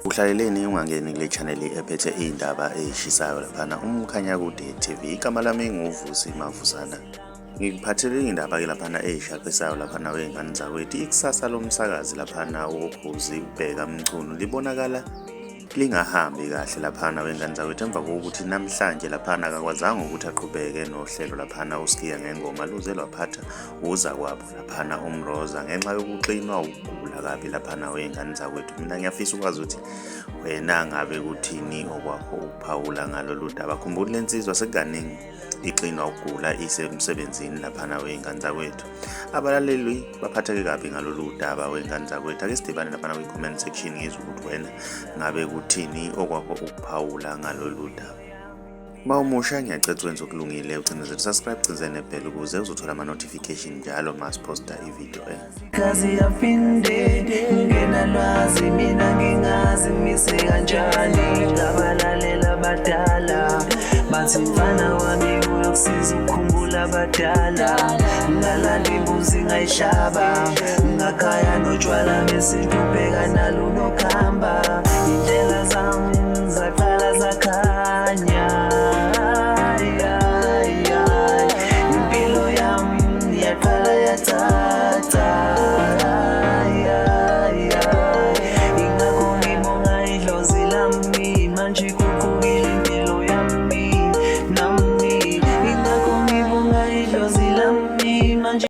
Uhlaleleni ungangeni kule channel ephethe iy'ndaba ey'shisayo laphana uMkhanyakude TV. Igama lami nguVusi Mavusana. Ngikuphathele iy'ndaba-ke laphana ey'shaqisayo laphana wey'ngane zakwethu. Ikusasa lomsakazi laphana wokhozi uBheka Mchunu libonakala lingahambi kahle laphana wey'ngane zakwethu emva kokuthi namhlanje laphana akakwazanga ukuthi aqhubeke nohlelo laphana uSikiya ngengoma luze lwaphatha uzakwabo laphana uMroza ngenxa yokuxinwa ukugula kabi laphana wey'ngane zakwethu. Mina ngiyafisa ukwazi ukuthi wena ngabe kuthini okwakho ukuphawula ngalolu daba. Khumbula le nsizwa sekukaningi ixinwa ukugula isemsebenzini laphana wey'ngane zakwethu. Abalaleli baphatheke kabi ngalolu daba wey'ngane zakwethu. Ake sidibane laphana kwi-comment section ngizwe ukuthi wena ngabe kuthini okwakho ukuphawula ngalolu daba. Uma umusha ngiyacela wenze okulungile ucindezele subscribe ucindezele nebell ukuze uzothola ama-notification njalo uma siposta ividiyo Kazi yaphinde ngenalwazi mina ngingazi mise kanjani ngabalalela abadala bathi mfana wami uyokusiza ukukhumbula abadala ngalala imbuzi ngayihlaba ngakhaya notshwala besintu ubheka nalo nokhamba indlela zami.